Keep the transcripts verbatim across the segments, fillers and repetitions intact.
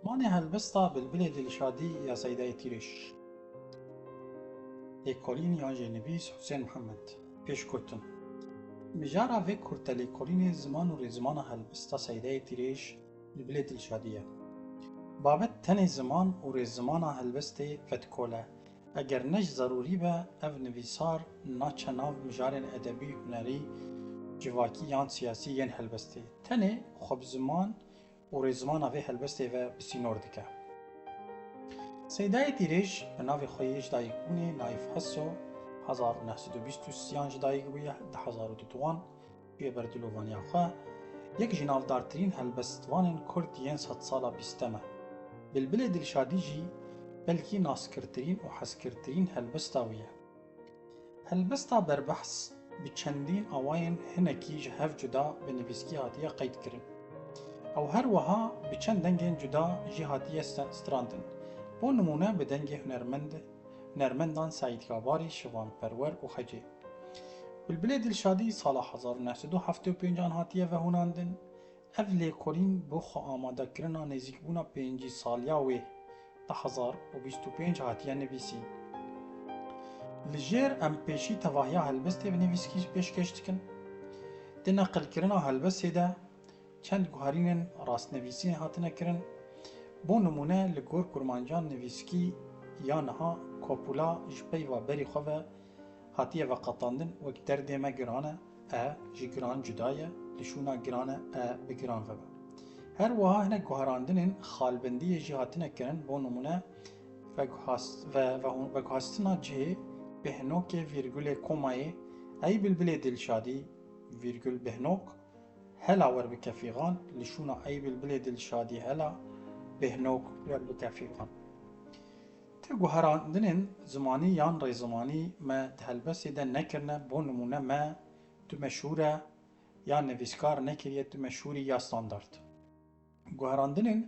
Zimanê helbesta Bilbilê Dilşadî ya Seydayê Tîrêj. Lêkolîn yan jî nivîs Husên Mihemed. Pêşgotin. Mijara vê kurtelêkolînê ziman û rêzimana helbesta Seydayê Tîrêj Bilbilê Dilşadî ye. Babet tenê ziman û rêzimana helbestê vedikole. Eger ne ji zerûrî be, ev nivîsar naçe nav mijarên edebî, hunerî, civakî yan siyasî yên helbestê. Tenê xwe bi ziman û rêzimana vê helbestê ve bi sînor dike. Seydayê Tîrêj bi navê xwe yê ji dayikbûnê Naîf Heso, hezar û neh sed û bîst û sê yan ji dayik bûye, du hezar û duduwan bûye ber dilovaniya xwe, yek ji navdartirîn helbestvanên kurd yên sedsala bîstem e. Bilbilê Dilşadî jî belkî naskirtirîn û hezkirtirîn helbesta wî ye. Helbesta berbehs bi çendîn awayên hinekî ji hev cuda bi nivîskî hatiye qeydkirin. Ew her wiha bi çend dengên cuda jî hatiye st-, strandin. Bo nimûne bi dengê hunermend, hunermendan Seîd Gabarî, Şivan Perwer û Xecê. Bilbilê Dilşadî sala hezar û neh sed û heftê û pêncan hatiye vehûnandin. Ev lêkolîn bo xwe amadekirina nêzîkbûna pêncî saliya wê du hezar û bîst û pênc hatiye nivîsîn. Li jêr em pêşî tevahiya helbestê bi nivîskî pêşkêş dikin. Di neqilkirina helbestê de çend guherînên rastnivîsînê hatine kirin. Bo nimûne, li gor kurmancan nivîskî ya niha kopûla ji peyva berî xwe ve hatiye veqetandin, wek derdê me giran e, e, ji giran cuda ye, li şûna giran e, e, bi giran ve be. Her wiha hinek guherandinên xalbendiyê jî hatine kirin, bo nimûne, veguhast-, ve-, ve-, veguhastina cihê bêhnokê vîrgulê komayê, ey bilbilê Dilşadî, vîrgul bêhnok, hela wer bike fîxan, li şûna ey bilbilê Dilşadî hela bêhnok wer bike fîxan. Ti guherandinên zimanî yan rêzimanî me di helbestê de nekirine, bo nimûne me tu meşhûr e, ya nivîskar nekiriye tu meşhûrî ya standard. Guherandinên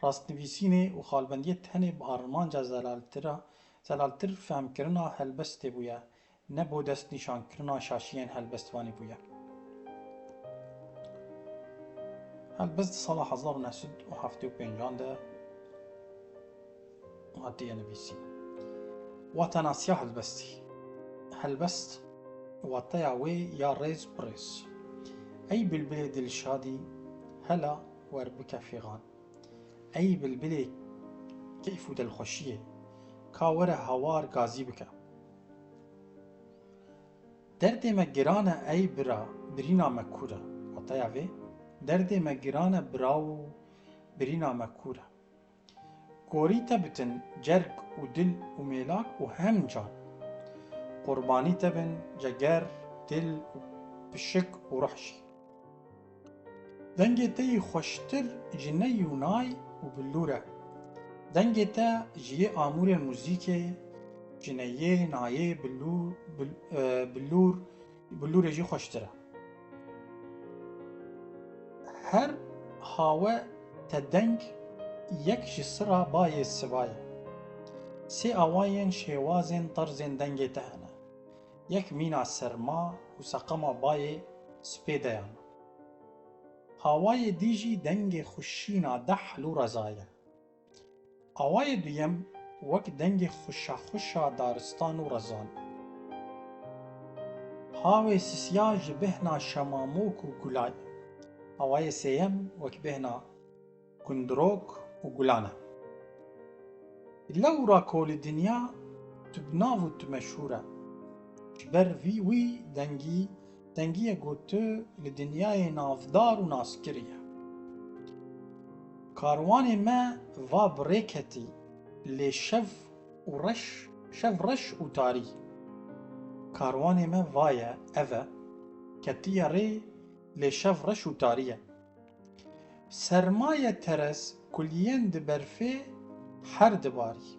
rastnivîsînê û xalbendiyê tenê bi armanca zelaltira, zelaltir fehmkirina helbestê bûye, ne bo destnîşankirina şaşiyên helbestvanî bûye. Helbest di sala hezar û neh sed û heftê û pêncan de hatiye nivîsîn. Watenasiya helbestî. Helbest, wateya wê ya rêz bi rêz. Ey bilbilê Dilşadî, hela wer bike fîxan. Ey bilbilê keyf û dilxweşiyê, ka were hawar gazî bike. Derdê me giran e ey bira, birîna me kûr e. Wateya vê, derdê me giran e birawo, birîna me kûr e. Gorî te bitin cerg û dil û mêlak û hem can. Qurbanî te bin ceger, dil û pişik û ruh jî. Dengê te yî xweştir ji ney û nay û bilûr e. Dengê te ji yê amûrên muzîkê, ji neyê, nayê, bilû-, bil-, e, bilûr, bilûrê jî xweştir e. Her hawe te deng yek ji sira bayê siba ye. Sê awayên şêwazên terzên dengê te hene. Yek mîna serma û seqema bayê spê deyan. Awayê dî jî dengê xuşîna dehl û reza ye. Awayê duyem wek dengê xuşa xuşa daristan û rezan. Hawê sisiya ji bêhna şemamok û gula ye. Awayê sêyem wek bêhna gundirok û gulan e. Lewra ku li dinya tu bi nav û tu meşhûr e. Ji ber vî wî dengî, dengî ye ku tu li dinyayê navdar û naskirî ye. Karwanê me va bi rê ketî, lê şev û reş, şev reş û tarî. Karwanê me va ye, ev e, ketiye rê, lê şev reş û tarî ye. Sermaye teres kuliyên di berfê her dibarî.